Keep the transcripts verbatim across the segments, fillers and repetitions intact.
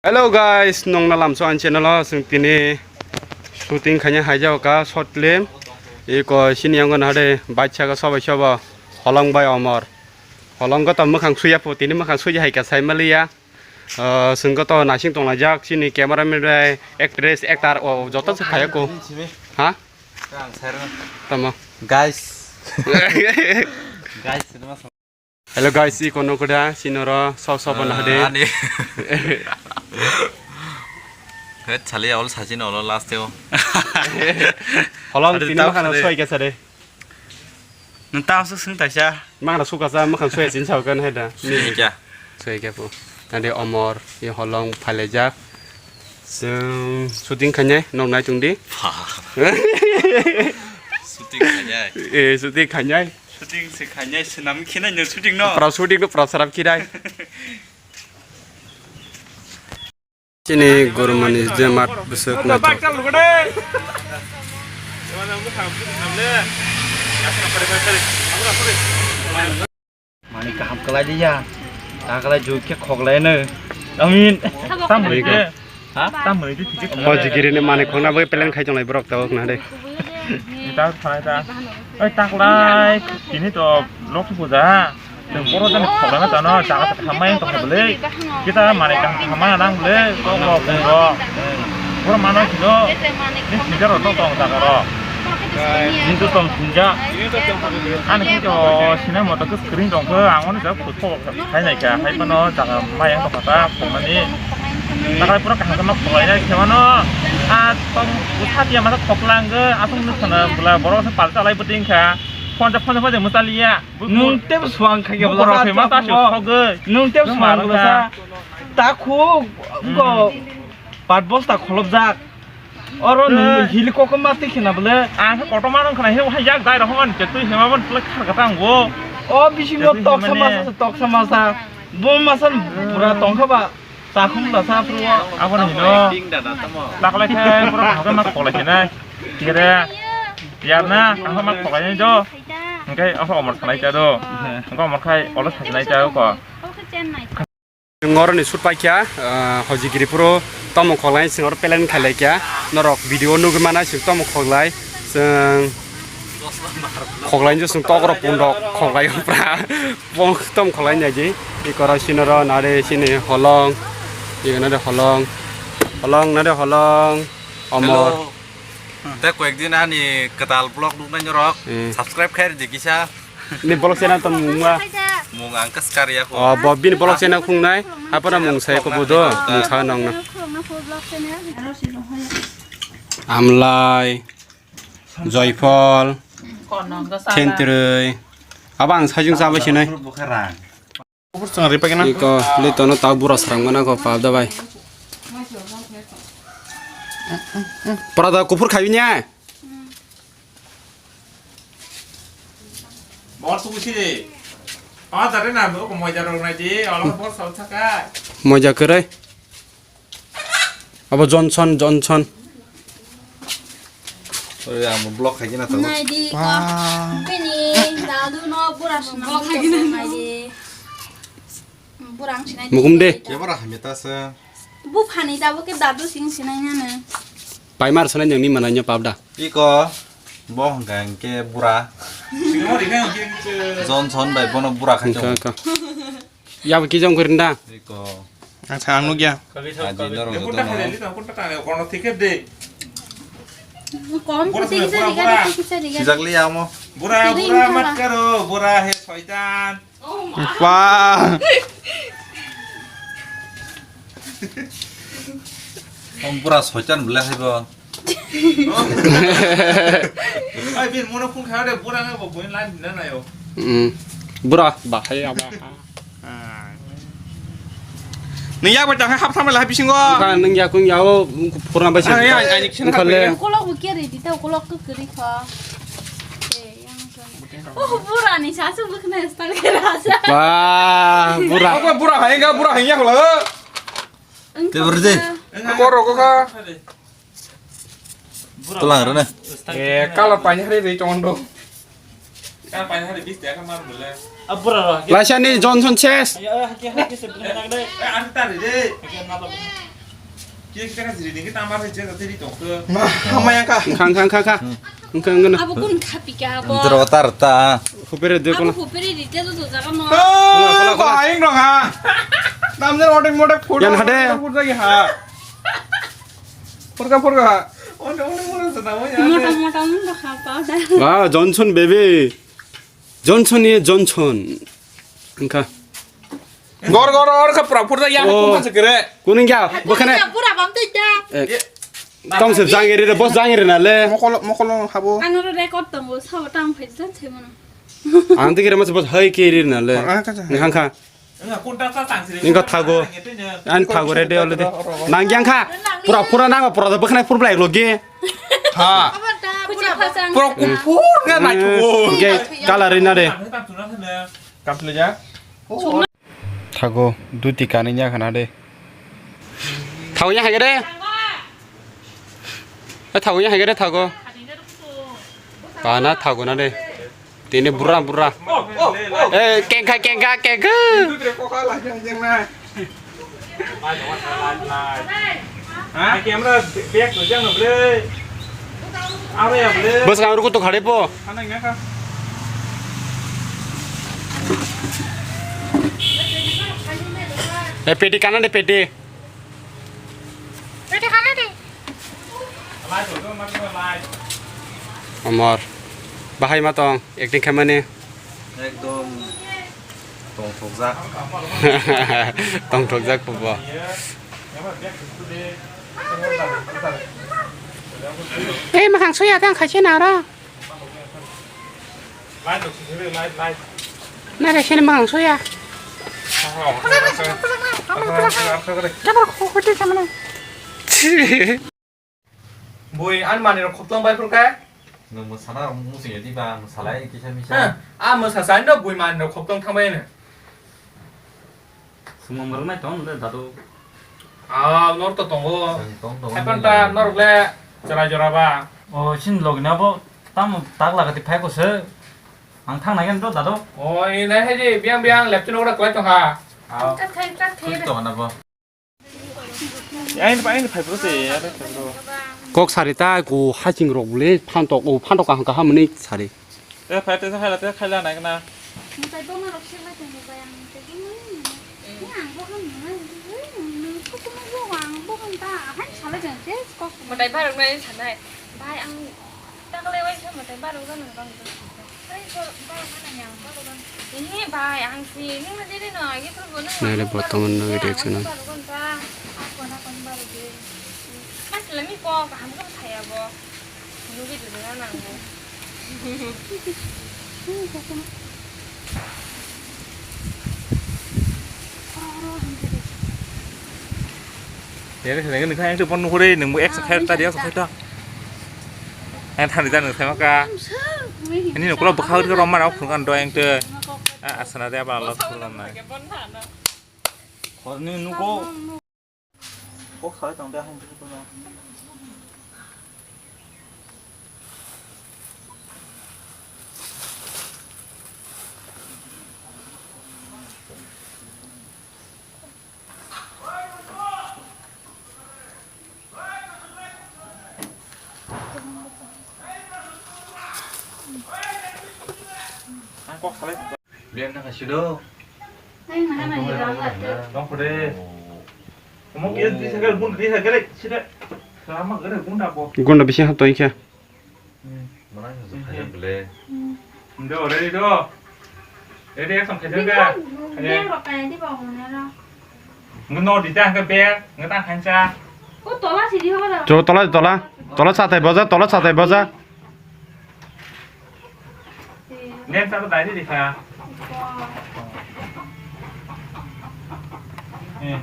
Hello guys, nongna lamso ani channel o chwng tini shooting khaina haijao ka short film. Iko sini yango na de bacha ka sobai sobo Holong bai Omor. Holong ko to mwkhang suya po tini mwkhang suya hai ka sai maliya. Ah, chwng ko to nasing tongna jak chini cameraman bai actress actor o joto se khaya ko. Ha? Tamo. Guys. Guys, Hello guys, iko no kuda sinoro sob sob na hade. Ani. Het chali awal sachi no lo last teo. Holong tini makhano soi kesa de. Nwng tamo swk swng taisa. Makhano swk kasa makhano soi sin sao kan heda. Soi kya? Soi kya po. Nade Omor, i Holong phalejak. Chwng shooting khainai nok nai tungdi. Shooting khainai. Eh, shooting khainai. Shooting se khainai, swnam khinai no shooting no. Pra shooting no pra sarap khirai. Chini gormani je mat bwswk naithok. Mani kaham kwlai liya. Ta kwlai jui khe khoklai no. Amin. Tam bwrwi khe. Ha? Tam bwrwi khe thik khe. Hojigiri ni mani khokna bai plan khai tonglai borok tabuk na de. Ita thanai ta. Oi taklai tini to lok puja. Chwng borok jani khokna tano jaga hamai tong bwle. Kita mani kaham hamai nang bwle. Kok kok kok. Borok mano kino. Ni sinjar rok tong jaga rok. Hintu tong sinja. Ani kito sinai moto khe screen tong khe ang ono jak. Hai nai kha, hai phano jaga mayang tongkha ta, phokmani. Takai pura kaham khe ma khoklai nai khe mano. A tong bwsa tiya masa khokla hwnkhe, aswk nukha na bwla borok se palcha lai bwtwi wngkha. Phone ja, phone ja, phone ja mwcha liya. Nwng tei swang kha khe bwla borok se ma ta se khogwi. Nwng tei swang bwla sa. Ta khuk, go. Pat bosta kholopjak. Oro nwng hili kokomma twi khna bwle. Ang khe kotorma nang khna, hino hai yak dai rok hwnba ni chetwi hima bo twi khar kha ta ang bo. O bisingo toksa masa se, toksa masa. Bo masa ni bura tong kha ba. Takhum da sa phuru o. Abo ni hino. Taklai khe pura kaham ma kholai khe nai. Kere. Yar na, ang ma kholai nai do. Hingke abo omor khanai cha do. Hingke omor khai olo thajnai cha ko. Chwng oroni shoot paikha, ah, hojigiri phuru tomung khoklai chwng oro plan khailaikha. Norok video nugwi mana chwng tomung khoklai. Chwng khoklai chwng tokrok pundok khoklai pra. Pong tomung khoklai naidi. Ikora sinoro nare sini holong. Ignare holong. Holong nare holong. Omor. Hello. Tei koyekdin ani kwtal vlog nuknai norok. Hmm. Subscribe khai rwdi kisa. Ni vlog channel tong mung ma? Mung ang khe swkar ya kho. Oh, bo bini vlog channel khungnai. Apara mung sai ko bodo, mung sa nong na. Amlai, joyfol, thentroi. Abo ang sajung chabai sinai. Iko lito no tau bura srang mana ko pap da bai. Pura da kuphur khabi nya. Bor subusi de. Ah, jare na, mo ko moja rok nai de, alo bor sau thaka. Moja kwrwi. Abo Johnson, Johnson. Oi, ang vlog khai kena tao. Nai di ko. Wah. Bini dadu no bura swnam. Vlog khai kena nai di. Bura ang sinai. Mukum de. Kebara hamya ta se. Bu phani tabo ke dadu sing sinai na na. Paimar sanai nang ni manai nya pap da. Iko, bo hwnkha hwnkhe bura. Johnson bai bono bura khai tongo. Hwnkha, hwnkha. Yabo kijong khe rinda. Iko. Acha, ang nukya. Aji norok joto no. Kom bura, bura, bura. Sijak liya amo. Bura, bura, mat karo, bura he soitan. Ba. Om pura soitan bwle hai bo. Ai bin mono phone kha de bura ngai bo boin line na na yo. Hmm. Bura ba hai aba. Nung yak bai tang hap thamai lai bisingo. Nung yak kung yao pura bai. Ai ai ai kisa. Ukolok bo kiri di ta ukolok tu kiri kha. Oh, burani sasu bukna style khe rasa. Wah, bura. Apa bura hai enggak bura hai ya kalau. Te berje. Koro ko ka. Tulang rene. Eh, kalau panjang hari di condo. Kan panjang hari bis dia kan mar bela. Abura. Lasani Johnson Chess. Ya, haki haki se bukna nagde. Eh, antar de. Kisa kisa ka jiri dingki tamar hai jera teri tongkhe. Ma, hamaya ka. Khang, khang, khang, khang. Khang, khang, khang. Abo kun khapi ka abo? Dro tar ta. Hupere de Abo kono. Hupere rite to to jaga no. Ah, Kono, kono, kono. Ko aing dong ha. Namjar otek motek photo. Yan hade. Photo jagi ha. Purka, purka ha. Onek, onek mono sana mo ya. Mota, mota, mota ha pa da. Wow, Johnson baby. Johnson ye Johnson. Engka. Gor, gor, gor, ka pura, pura ya, Oh. Kung ka sekere. Kuning ya, bukan. Pura bam tu da. Eh, tong se jangiri de, bos jangiri na le. Mokolo, mokolo habo. Ano record tong bo, sabo tang phai jan se mono. Ang te kira mas bos hai kiri na le. Ah, ka ja. Engka, engka. Engka thago. An thago re de olede. Nang yang kha. Pura, pura nang, pura da bukan pura blai logi. Ha. Kuchi phasang. Pura kupur ga na Hmm. Oke, color ina de. Kaple ja. Thago, duti kani nya khana de. Thago ya hage de. Eh, thago ya hage de thago. Bana thago na de. Tini bura bura. Eh, kengkha kengkha kengkha. Ha? Camera back to jang ble. Aro ya ble. Bos kang ruko to khade po. Khana nya kha. Eh, peti kana de peti. Peti kana de. Amor. Bahai ma tong acting khaimani. Ekdom tongthokjak. Tongthokjak pubo. Tei makhang suya tang khaise naro. Nare sini makhang suya. Jabar kho kho tei samani. Bui ani manwi rok khoptong bai phuru khe. Nwng mwsana rok muchung ya diba, mwsalai kisa misa. Heh, a mwsa sa no bui manwi rok khoptong thang bai no. Sumung rok nai tong le dadu. Ah, nor to tongo. Tong tong. Hapan ta nor le jora jora ba. O sin log na bo tam tak lagati phai ko se. Ang thang nai gen do dadu. O, i nai hai di biang biang lepchun ora klai tong ha. Kat khai, kat khai. Koi to na bo. Aini, aini phai bro se, aini phai bro. Kok sari ta, ko haching rok bole, phantok, o phantok kaham kaham ni sari. Te phai te khaila, te khaila nai na. Mutai boma rok se lai tong bai ang te boma ni. Ni ang bo ham na, ni ko ko mo bo ang bo ham ta, han sala jang te kok. Mutai barok nai sanai. Bai ang ta kale wai sa mutai barok nai bang. Ini bai ang si ini ma diri no agi pun guna. Nai le botong no reaction. Mas lami po kaham ko saya bo. Ini gitu dengan nang. Yang ni seneng ni kaya tu pon nukuri nunggu ek sekhel tadi yang sekhel tu. Yang tadi tadi nung sama ka. Ini nukula bekau tu romar aku kan doa yang tu. Ah, asana dia apa Allah tu romar. Kau ni nuko. Kok sai tong dia hong tu. Biar nak kasih do. Nang mana ni rang ate. Dong pede. Omo kiri di sagal bun di sagal sida. Sama gere bun da bo. Gonda bisi ha toy kya. Mana yang saya beli. Do ready do. Ready action khai do ga. Beng rok kaya di ba hone ra. Nge no di ta ke beng nge ta khancha. Ko tola sidi ho ra. Jo tola tola. Tola satai boja, tola satai boja. Nen sa dai di kha. Eh.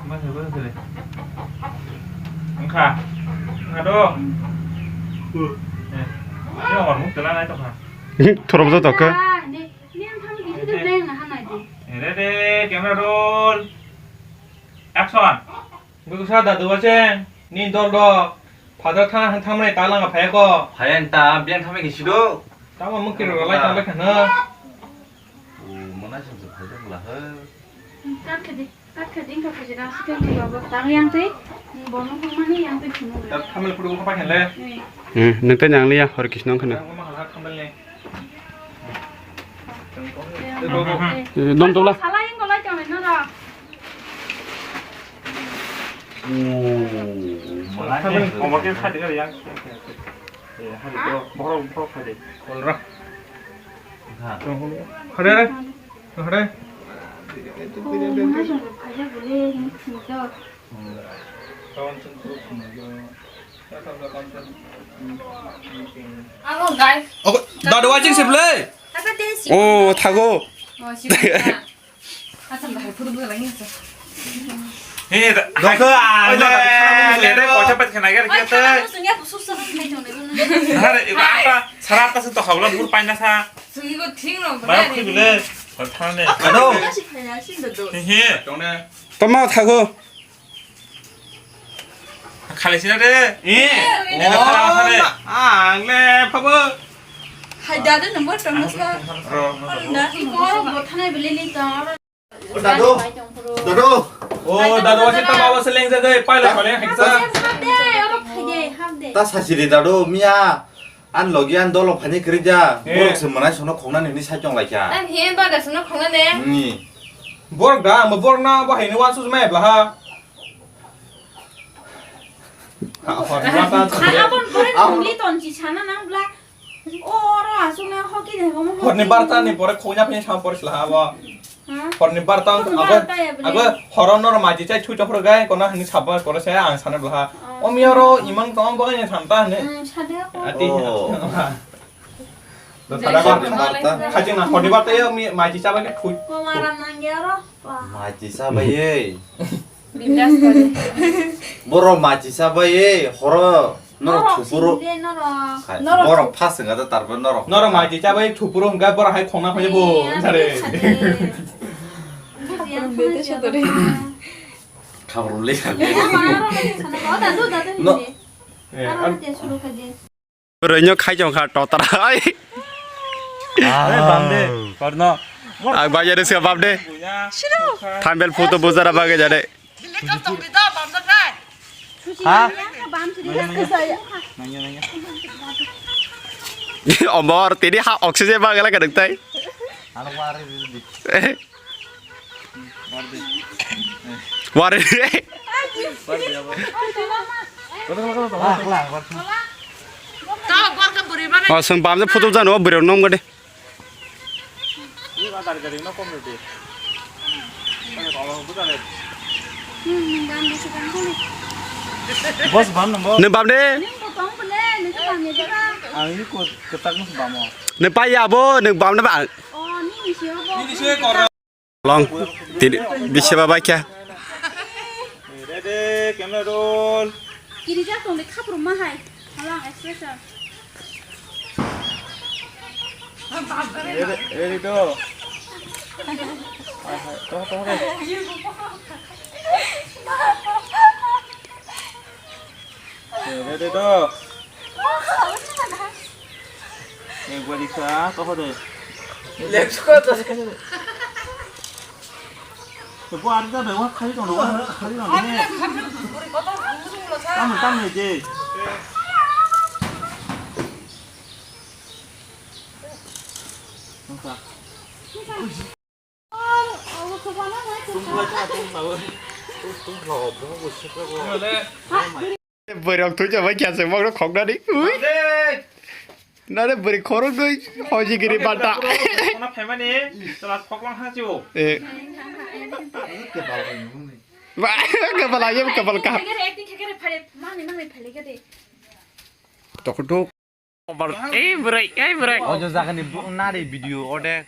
Mas lo sele. Engkha. Engkha do. Eh. Ni orang muk telan ai to kha. Thorop jo to kha. Ready, camera roll. Action. Bwkha dadu wache, ni dol do. Father thang thang thang mani ta langa phai ko. Phai ta biang thang mani sido. Tamo mukti ro lai ta lai khana. O mana sung sung phai ta la ha. Kar khedi. Katkha jingkha phajira, siteng ni babo. Tang yang tei, ni bono hokmani yang tei phunuk le. Thamil phudu ko pakhen le. Ni. Hmm, nung tei nang liya, hor kisnong khana. Yang ma hala thamil ni. Yang Eh, dom tola. Sala yang golai tong na ra. Oh, malai. Thamil ko makin khadi kar yang. Eh, hari ko, borok, borok khadi. Kolra. Hare, hare. Hello, guys. Oke, dadu wajing sip le. Apa teh sih? Oh, thago. Oh, sih. Asam dah puru puru lagi sih. He, dokha, oi, le, le, le, le, kocha pat khana gar kiya te. Musunya susah kan kayak gimana? Hare, iba apa? Sarap ta to habla bur paina sa. Sungi ko thing no. Ba khibile. Thane. Ado. He, he. Toma thago. Khali sina de. Eh. Eno khali sina de. Ang le phabo. Hai dadu number tong sa. Ro. Anda. Iko ro bothanai beli li ta. Dadu. Dadu. Oh, dadu wasi tama wasi leng jagai. Pai le pai le heksa. Hap de, oro phai de, hap de. Ta sasiri dadu miya. An logi an dolo phani kri ja. Eh. Borok se manai sono khongna nini sai tong laikha. An hien ba da sono khongna ne. Ni. Borok da, mo borok na bo haini wan sus mai bla ha. Ha, hor ni bata. Kha abon pore nungli ton chi sana nang bla. O, oro asuk na hoki de homo. Hor ni barta ni pore khogna phini sam pore sla ha bo. Ha? Hor ni barta. Hor ni abo, barta ya bini. Abo horo noro maji chai thui tophro gai kono hani sabo pore se ang sana bla ha. Oh. O mi oro imang tong bo ni tham ta ne. Hmm, sade ko. Ati. Oh. Hor ni barta. Khajing na hor ni barta ya mi maji chaba ke thui. Ko maram nang ya ro. Wah. Maji chaba ye. Bindas kore. Boro maji chabai, horo norok thupuru. Hai, norok. Borok phas wngkha da, tarpore norok. Norok maji chabai thupuru wngkha, borok hai khongna phai bo, wngkha re. Khabrumle kha. No. Rwino khai chong kha totra ai. Are bam de, korno. Ang bai jare se bam de. Buya. Thambel photo bujara bage jare. Ha? Nanya, nanya. Omor tini ha oxygen bagala kadang tai. Ano wari di. Wari. Oh, seng bam je photo jano bwrwi rok nom gade. Bos bam nang bo. Nang bam de. Ang ini ko ketak mus bamo. Nang pai ya bo, nang bam de ba. Oh, ni ni sio bo. Long, tini, bisi ba baikha. Ready, camera roll. Kiri jak tong de khapru ma hai. Halang expression. Ready, ready to. Hai, hai, to, to, to. Ready to. Ekbar ikha, toho de. Left ko to. Bo ar da de, wa khali tong, wa khali tong de. Tamo, tamo de. Nokha. Bwrwi rok thwi jabai kya se bokno khoknani. Ui. Nare bwrwi khorok dui hoji giri bata. Khona phaimani chwla khoklang ha chu. Eh. Ba, kabal ayo, kabal ka. Acting khakere phale, mani, mani phale gade. Tokdok. Ei bwrwi, ei bwrwi. Ojo jagani bu-, nari video ode.